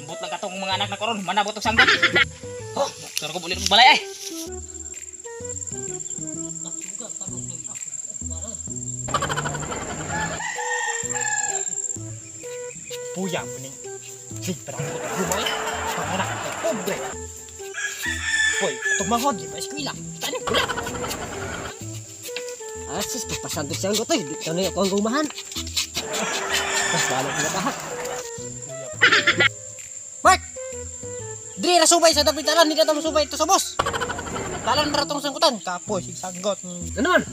Ambot lang katong mga anak na koron, manabot og sanggot. Oh, tara ko bulit og balay ay. Puyang mo ning sig parang ko gumay. Panganak kay pobre. Hoy, atong manghod di pa eskwela. Tani pula. Asus, pagpasandot siyang gotoy. Dito na ako ang gumahan. Mas bahala ko na pa. Mark! Diri ra subay sa dapat dalan, hindi na subay ito sa boss. Dalan ra tong sangkutan. Kapoy, sig sanggot. Ano man?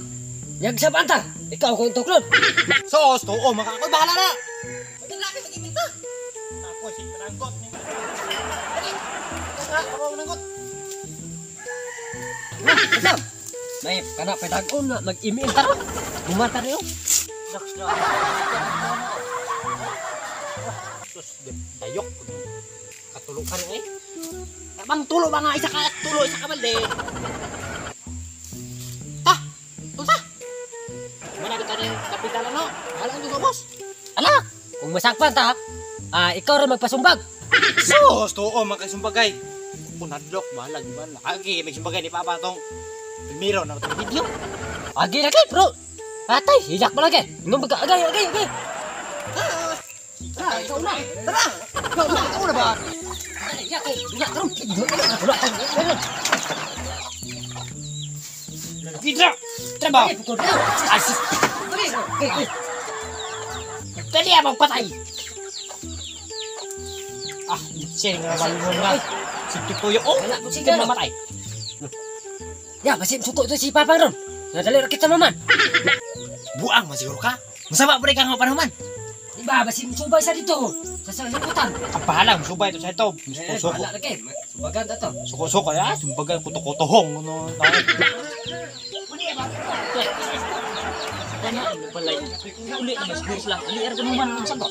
Yag sa banta. Ikaw ko tuklod. Sos, tuo, maka ako'y bahala na. Maglaki mag-email ta. Kapoy, sig paranggot. Dali. Tara, ako ang nanggot. Sam. May kana pa dag-on na mag-email ta ron. Bumata niyo. Sus, dayok. Katulo ka rin eh. Abang tulo ba nga isa ka tulo isa ka balde. Ta. Tulsa. Mana kita ning kapital ano? Bahala ang tulo, boss. Ala, kung masakpan ta, ikaw ra magpasumbag. Sus, tuo makasumbagay. Kung nadlok, bahala, bahala. Agi, may sumbagay ni Papa tong Primero na itong video. Agi na kay, bro. Atay, hilak mo lagi. Nung baga, agay, agay, agay. Tara, ikaw na. Tara, ikaw na, ikaw na ba? Ay, yak, ay, yak, karon. Wala, wala. Gidra! Tara ba? Ay, pukul daw. Asus. Dali, okay, okay. Dali, abang patay! Ah, siya nga ba yung nga? Si Tutuyo, oh! Wala, Sige, sige, mamatay. Ya, masih suko to si Papa ron. Nadali ra kita maman. Buang, masiguro ka. Masama pa rin kang panaman. Diba, masih subay sa dito. Sa sangkutan. Ang bahala, musubay ito sa ito. Eh, Suko-suko. bahala na kay. Subagan ta to. Suko-suko, ya. Sumbagan, kuto-kutohong. Ano, Tanya balay. Uli na mas sila. Uli ra kuno man ang sanggot.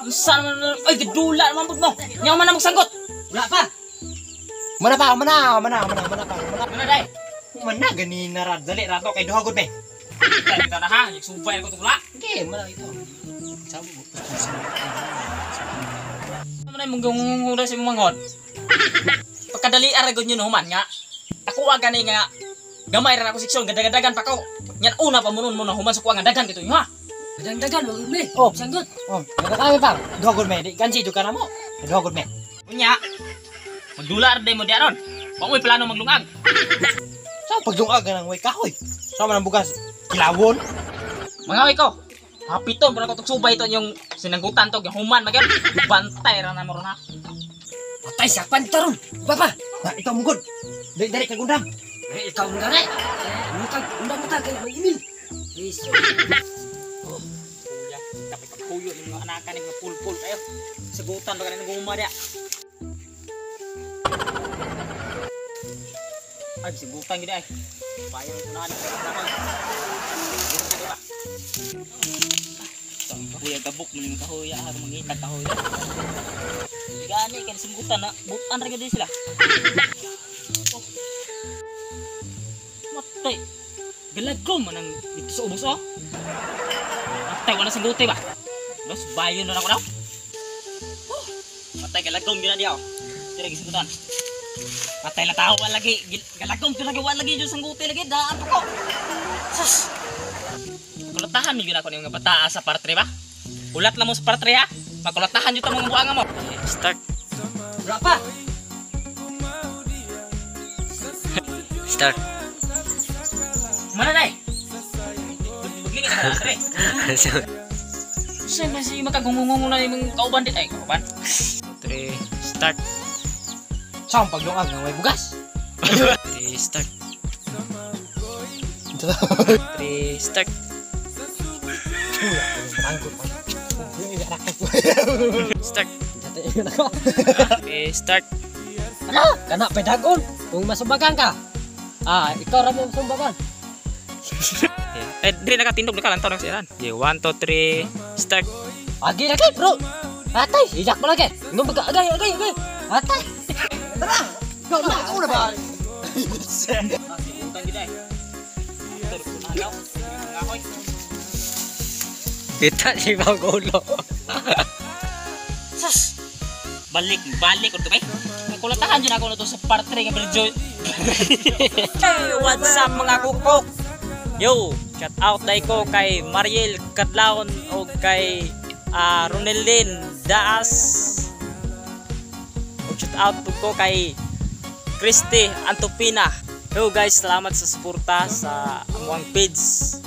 Unsa man ay gidula man pud mo. Nya man ang sanggot. Wala pa. Mana pa, mana, mana, mana, mana pa, mana. Mana dai? Mana ganina ra, dali rato kay duha gud me. Kita na ha, subay ko tula. Okay, mana ito. Sabi mo. Ano na mong gungungura sa imong manghod? Pagkadali ara gud nyo human nga. Ako wa gani nga gamay ra ako seksyon gadagadagan pa ko. Nyan una pa munon mo na human sa kuha nga dagan kito ha. Dagan-dagan, wag me. Oh. Sanggot. Oh, nagakami pa. Duha gud me, di kansi ka na mo. Duha gud me. Unya. Magdula ra day mo di aron. Wa mo'y plano maglungag. Sa paglungag nang way kahoy. Sa man ang bugas kilawon. Mga ko. Hapiton pud ako tug subay to yung sinanggutan to human magyud. Bantay ra na mo ron ha. Patay sa pantaron. Papa. Na ikaw mo gud. Dali dali kag undang. Eh, ikaw ang gari. Eh, mutag, undang mutag kay mag-email. Please. Oh, kuya, kapit pagkuyo yung mga anakan yung mga pulpul kayo. Sagutan ba ka na guma dia? Ay, sagutan gid ay. Bayang unahan ko na ako. Kahoy gabok mo ning kahoy ah mangitag kahoy. Gani kay sagutan na butan ra gid sila. Oh. Matay. Galagom man ang dito sa ubos oh. Matay wala sangguti ba? Los bayon na ako daw. Oh, matay galagom gyud na diha. Dira gisagutan. Patay na tao wala lagi. Galagom to lagi wala lagi jud sangguti lagi daan pa ko. Sus. Kulatahan mi gyud ako ning mga bataa sa part 3 ba? Ulat lang mo sa part 3 ha. Makulatahan jud ta mga buanga mo. Start. Wala pa. Start. Mana dai? Maglingit ka na, tre. Saan ba si makagungungungo na yung kauban dit? Ay, kauban. 3, start. Sa ang paglungag nang way bugas. 3, start. 3, start. Start. Okay, start. Ala, kana pa dagon. Kung masumbagan ka. Ah, ikaw ra mo sumbagan. Eh, diri nakatindog na ka lang taon sa ilan. Okay, 1, 2, 3, start. Agi na kay bro. Atay, hilak mo lagi. Nung baga agay agay agay. Atay. Tara. Ikaw na, ako na ba? Utang gid ay. Kita si Bang Ulo. Sus. Balik, balik ko to bay. Kulatahan dyan ako na to sa part 3 nga video. Hey, what's up, mga kukok? Yo, shout out dai ko kay Mariel Kadlaon o kay Ronelyn Daas. O shout out pud ko kay Christy Antopina. Yo guys, salamat sa suporta sa among page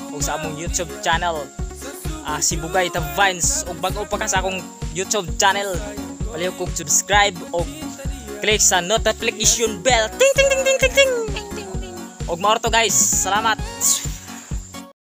o sa among YouTube channel. Si Bugay The Vines, ug bag-o pa ka sa akong YouTube channel, palihog kog subscribe o click sa notification bell. Ting ting ting ting ting ting. Og mao to, guys. Salamat.